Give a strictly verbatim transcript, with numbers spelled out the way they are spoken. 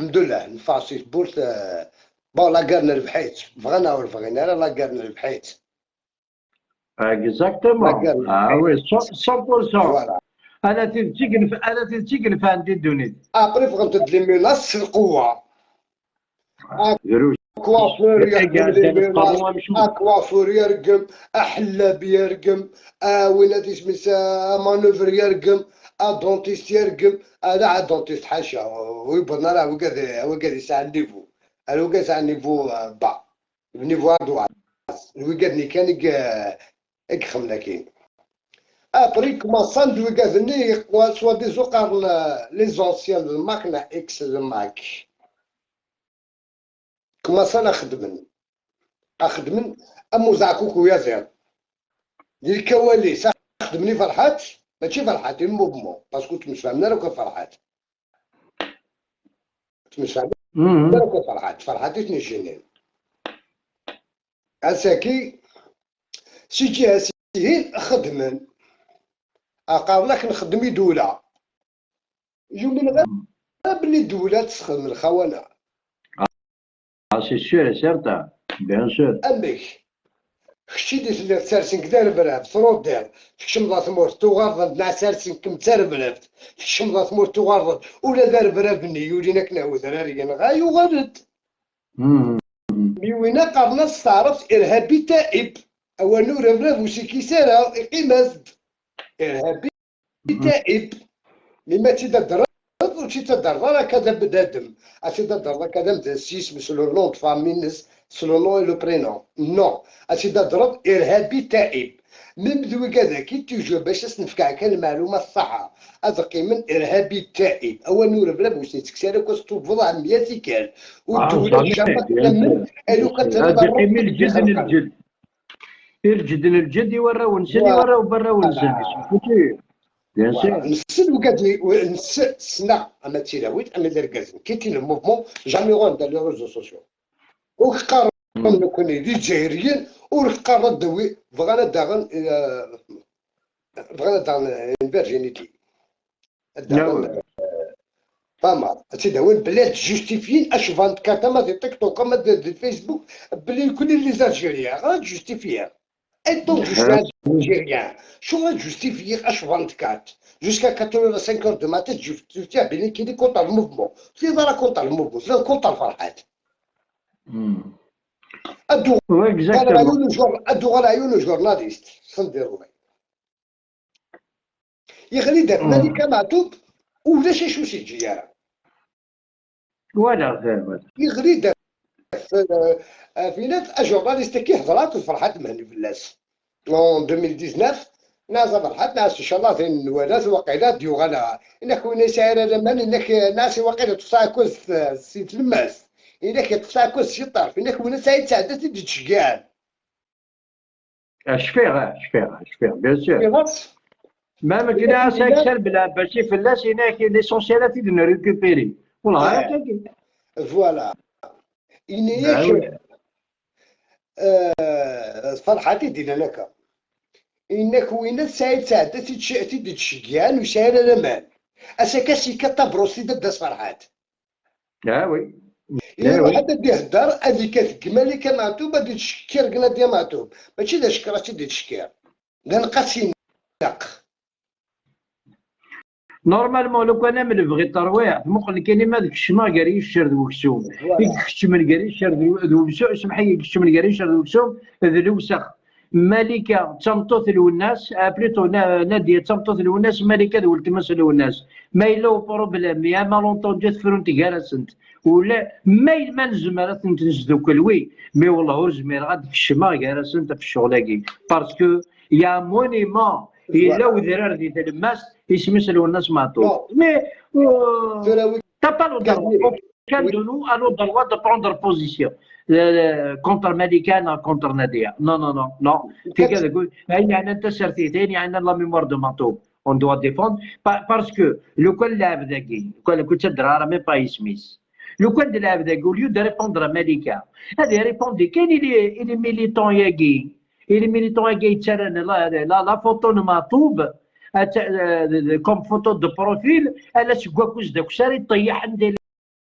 Alḥemdullah, neffeɣ si tewwurt, eh, bon, la guerre nerbeḥ-itt. Bɣan neɣ ur bɣin ara, la guerre nerbeḥ-itt. La Exactement. guerre Ah oui, nerbeḥ-itt. cent pour cent. Voilà. Ala tidet i yenf-, ala tidet i yenfɛen di ddunit. Après, ffɣent-d les menaces s lqewwa. Drus. Coiffeur Ay yexdem iɛeddan les qerru menaces, amcum. Coiffeur yergem, aḥellab yergem, a win ad isem-is, a manœuvre yergem, a dentiste yergem, ala a dentiste ḥaca, ur yewwiḍen ara wigad, wigad yesɛan niveau, ar wigad yesɛan niveau, euh, bas, niveau ardoise, wigad-nni kan i i ixemmen akkin. Après, commencent-d wigad-nni, soi-disant qqaren, euh, les anciens de Mac neɣ ex de Mac. Commencent a xedmen. A xedmen am uzeɛkuk uyaziḍ. Di lkawali, a xedmen i Ferḥat, mačči Ferḥat, i le mouvement, parce que ur ttemsefhamen ara akk Ferḥat. Ur ttemsefhamen ara akk Ferḥat, Ferḥat i ten-ijjinin. Ass-agi, si ǧiha-s ihin xedmen. Aqaren-ak nxeddem i ddula. Yumin ɣer belli ddula ad tesxedem lxawana. Ah, c'est sûr et certain, bien sûr. Amek? Kečč i d-telliḍ sersen-k d arebrab, trudiḍ, tkecmeḍ ɣer tmurt, tuɣaleḍ neɣ sersen-kem d tarebrabt, tkecmeḍ ɣer tmurt, tuɣaleḍ ula d arebrab-nni yulin akken a wedrar yenɣa, yuɣal-d. Mhm. Mi winna qqaren-as s taɛrabt irhabi taib. Awal n urebrab ur s-ikkis ara, iqqim-as-d. Irhabi taib. Mi ma tt-id-tadreḍ, ur tt-id-tadreḍ ara akka d abnadem. Ad tt-id-tadreḍ akka d amdan s yisem, s le nom de famille-ines, s le nom et le prénom. Non. Ad tt-id-tadreḍ irhabi taib. Même d wigad-agi, toujours bac ad s-nefk kan lmeɛlumat ṣṣaḥa. Ad qqimen irhabi taib. Awal n urebrab ur s-nettekkes ara akk, ad s-tubeḍ ɛemmiya tikkal. Ur Ah, d-tewwiḍ jamais, jamais bien sûr. alu kan Ad qqimen lǧid n lǧid. I lǧid n lǧid i warraw-nsen, i warraw n warraw-nsen. Foutu. Bien sûr. Nessen wigad-nni, nessen, ssneɣ ama d tilawin, ama d irgazen. Qui étaient le mouvement, jamais ɣur-n dans les réseaux sociaux. Ur k-qqaren nekkni d izzayriyen, ur k-qqaren ad d-awi, bɣan ad d-aɣen, eh, bɣan ad d-aɣen, eh, une virginité. Ad d-aɣen, eh, tamar. Ad tt-id-awin belli ad tt-justifyin acban de carte, ama di TikTok, ama di, di Facebook, belli nekkni les Algériens, ad tt-justifyin. Et donc, je suis algérien. Acuɣer ad justifyiɣ acban de carte? Jusqu'à quatre heures, cinq heures du matin, je justifie à Benin qu'il est contre le mouvement. C'est dans la contre le mouvement, c'est contre le Ferhat. Hmm. Ad Ouais, uɣaleɣ exactement. yiwen ujour-, ad uɣaleɣ yiwen ujournaliste, s n di Ṛebbi. Yeɣli-d ɣef Hmm. Malika Meɛtub, ulac acu s-yeǧǧi ara. Voilà, voilà. Yeɣli-d ɣef, euh, ɣef inat, ajournaliste-agi hedreɣ akked Ferḥat Mhenni fell-as. En deux mille dix-neuf, nɛas a Ferḥat, nɛas incallah din nwala-t, waqila ad d-yuɣal. Inak win yesɛi ara laman, inak nɛas waqila ṭṭef taɛekkazt si tlemmast, inak ṭṭef taɛekkazt si ṭṭerf, inak win yesɛi ttɛeddat i d-yettceggiɛen. Ah, cfiɣ, ah, cfiɣ, ah, cfiɣ, bien sûr. Iɣas, Même kena, c'est Axel Belɛebbasi fell-as, inak l'essentiel ad t-id-nrécupéri. Wallah, Ouais. Akkagi. Voilà. Ini-ak, Ah, oui. euh, Ferḥat i d-yennan akka. Inak win tesɛi ttɛeddat i d-yettceggiɛen ur yesɛi ara laman. Ass-agi ad s-yekkat tabṛust i dadda-s Ferḥat. Ah, oui. Iruḥ oui. ad d-ihedder, ad yekkat deg Malika Meɛtub, ad yettcekkir deg Nadia Meɛtub. Mačči d acekker ad tt-id-yettcekkir. D aneqqas ineqq. Normalement, lukan am lebɣi terwiḥ, tmuqel kan ima ad kecmeɣ gar yiccer d weksum. Voilà. I ikecmen gar yiccer d, d weksum, semḥ-iyi, i ikecmen gar yiccer d weksum, d lewsex. Malika d tameṭṭut Lwennas, ah, plutôt, Na-, Nadia d tameṭṭut Lwennas, Malika d weltma-s Lwennas. Ma yella uproblème, ya malentendu, tefrunt gar-asent. Ula, ma yella ma nezmer ad tent-nesdukkel, wi, mais wallah ur zmireɣ ad kecmeɣ gar-asent ɣef ccɣel-agi. Parce que y a un monument, yella wedrar di tlemmast, isem-is Lwennas Meɛtub. Non. Mais, euh, Tura wi t'as pas le droit. Aucun de nous a le droit de prendre position, euh, contre Malika, non, contre Nadia. Non, non, non, non. Tigad, ayen yeɛnan tasertit, ayen yeɛnan la mémoire de Meɛtub, on doit défendre, pa-, parce que lukan lɛebd-agi, lukan, lukan ttadreɣ ara même pas isem-is. Lukan d lɛebd-agi, au lieu de répondre à Malika, ad irépondre kan i les, i les militants-agi, i les militants-agi yettarran la, la, la photo n Meɛtub, ad ta-, euh, comme photo de profil, ala seg wakuz d akusar i ṭṭeyyaḥen di